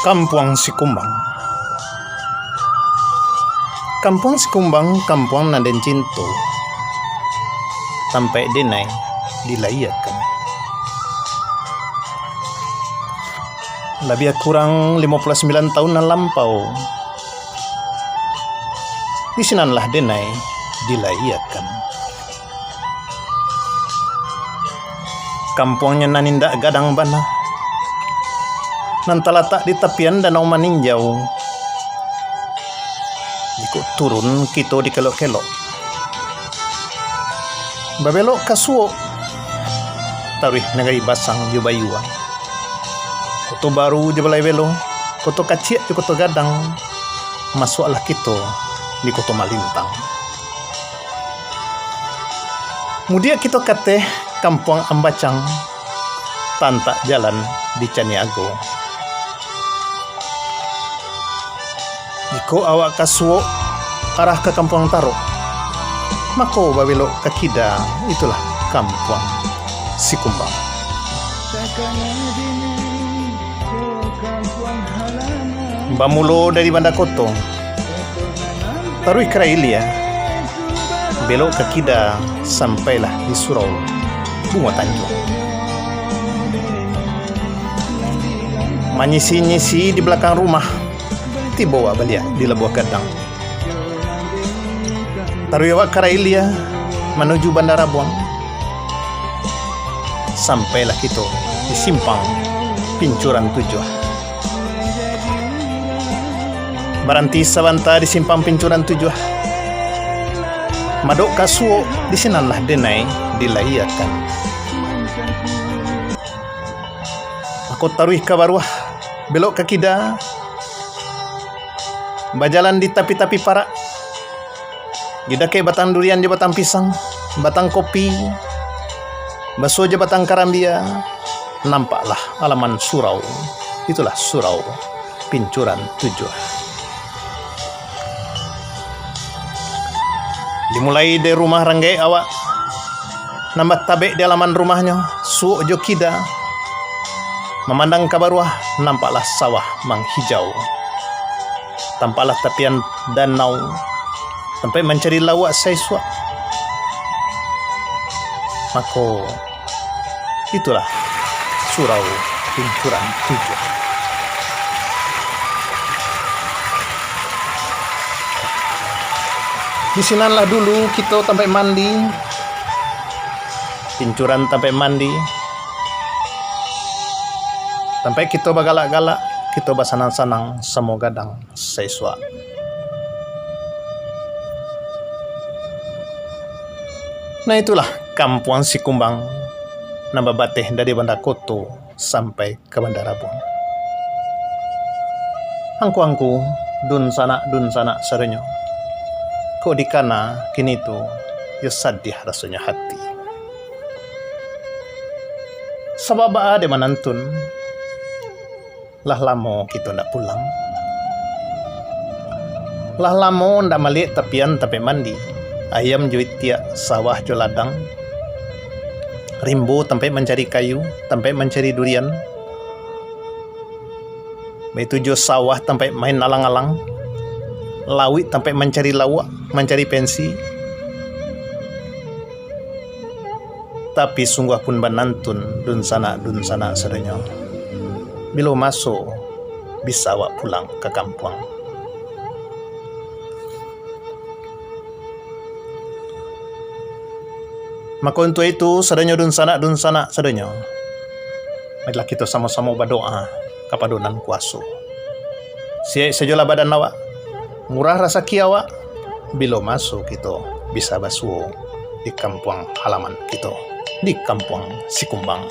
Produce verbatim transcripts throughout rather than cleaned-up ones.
Kampuang Sikumbang. Kampuang Sikumbang, kampuang nan den cinto, tampaik denai dilahiakan. Labiah kurang limo puluah sambilan taun nan lampau, di sinanlah denai dilahiakan. Kampuangnyo nan indak gadang bana, nan talatak di tapian Danau Maninjau. Jikok turun kito di kelok-kelok, babelok ka suok, taruih Nagari Basang jo Bayuang, Koto Baru jo Balai Belo, Koto Kaciak jo Koto Gadang, masuaklah kito di Koto Malintang. Mudiak kito kateh Kampuang Ambacang, tantak jalan di Caniago. Jikok awak ka suok, arah ka Kampuang Tarok, mako babelok ka kida, itulah Kampuang Sikumbang. Bamulo dari Banda Koto, taruih ka Railia, belok ka kida, sampailah di Surau Bungo Tanjuang. Manyisi-nyisi di balakang rumah, tibo awak baliak di Labuah Gadang. Taruih awak ka Railia, manuju Banda Rabuang. Sampailah kito di Simpang Pincuran Tujuah. Baranti sabanta di Simpang Pincuran Tujuah. Madok ka suok, di sinanlah denai dilahiakan. Mako taruih ka baruah, belok ka kida, bajalan di tapi-tapi parak, di dakek batang durian jo batang pisang, batang kopi, basuo jo batang karambia, nampaklah alaman surau. Itulah Surau Pincuran Tujuah. Dimulai dari rumah ranggaek awak, nan batabek di alaman rumahnyo, suok jo kida, mamandang ka baruah, nampaklah sawah manghijau. Tampaklah tapian danau, tampaik mancari lauak saisuak. Mako, itulah Surau Pincuran Tujuah. Di sinanlah dulu kito tampaik mandi, pincuran tampaik mandi, tampaik kito bagalak-galak, kito basanang-sanang samo gadang saisuak. Nah, itulah Kampuang Sikumbang nan babateh dari Banda Koto sampai ka Banda Rabuang. Angku-angku, dunsanak-dunsanak sadonyo, kok dikana kini tu, yo sadiah rasonyo hati. Sabab baa dek manantun, lah lamo kito ndak pulang. Lah lamo ndak maliek tapian tampaik mandi, ayam jo itiak, sawah jo ladang, rimbo tampaik mancari kayu, tampaik mancari durian, baitu jo sawah tampaik main alang-alang, lauik tampaik mancari lauak, mancari pensi. Tapi sungguah pun banantun, dunsanak-dunsanak sadonyo, bilo maso bisa awak pulang ka kampuang? Mako untuak itu, sadonyo dunsanak-dunsanak sadonyo, marilah kito samo-samo badoa kapado Nan Kuwaso. Siyaik sajolah badan awak, murah rasaki awak, bilo maso kito bisa basuo di kampuang halaman kito, di Kampuang Sikumbang.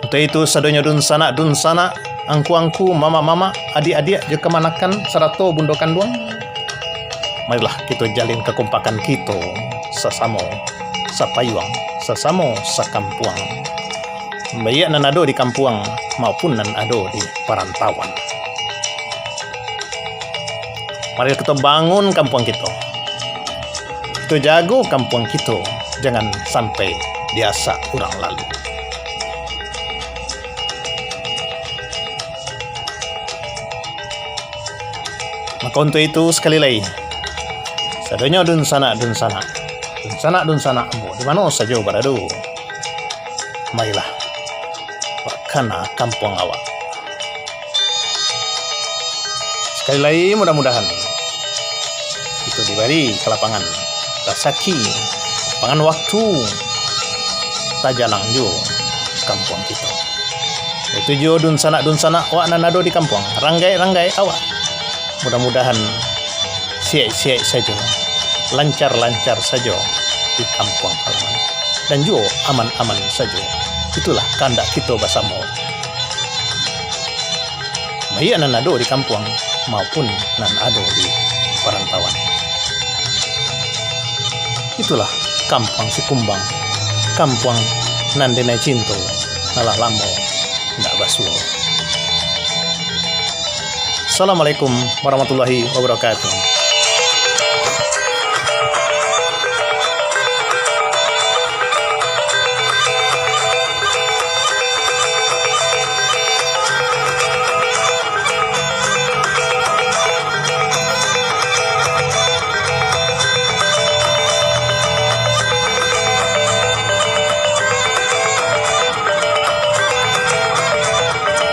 Untuak itu, sadonyo dunsanak-dunsanak, angku-angku, mamak-mamak, adiak-adiak, jo kamanakan, sarato bundo kanduang, marilah kito jalin kakompakan kito sasamo sapayuang, sasamo sakampuang, baiak nan ado di kampuang maupun nan ado di parantauan. Marilah kito bangun kampuang kito. Kito jago kampuang kito, jangan sampai diasak urang lalu. Maka untuak itu, sakali lai, sadonyo dunsanak-dunsanak, dunsanak-dunsanak ambo, di mano sajo barado, marilah, bakana kampuang awak. Sakali lai, mudah-mudahan kito dibari kalapangan rasaki, lapangan waktu, tajalang juo kampuang kito. Itu juo dunsanak-dunsanak awak nan ado di kampuang, ranggaik-ranggaik awak. Mudah-mudahan siaik-siaik sajo, lancar-lancar sajo di kampuang halaman, dan juo aman-aman sajo. Itulah kahandak kito basamo, baiak nan ado di kampuang maupun nan ado di parantauan. Itulah kampuang Sikumbang, kampuang nan denai cinto, nan lah lamo indak basuo. Assalamualaikum warahmatullahi wabarakatuh.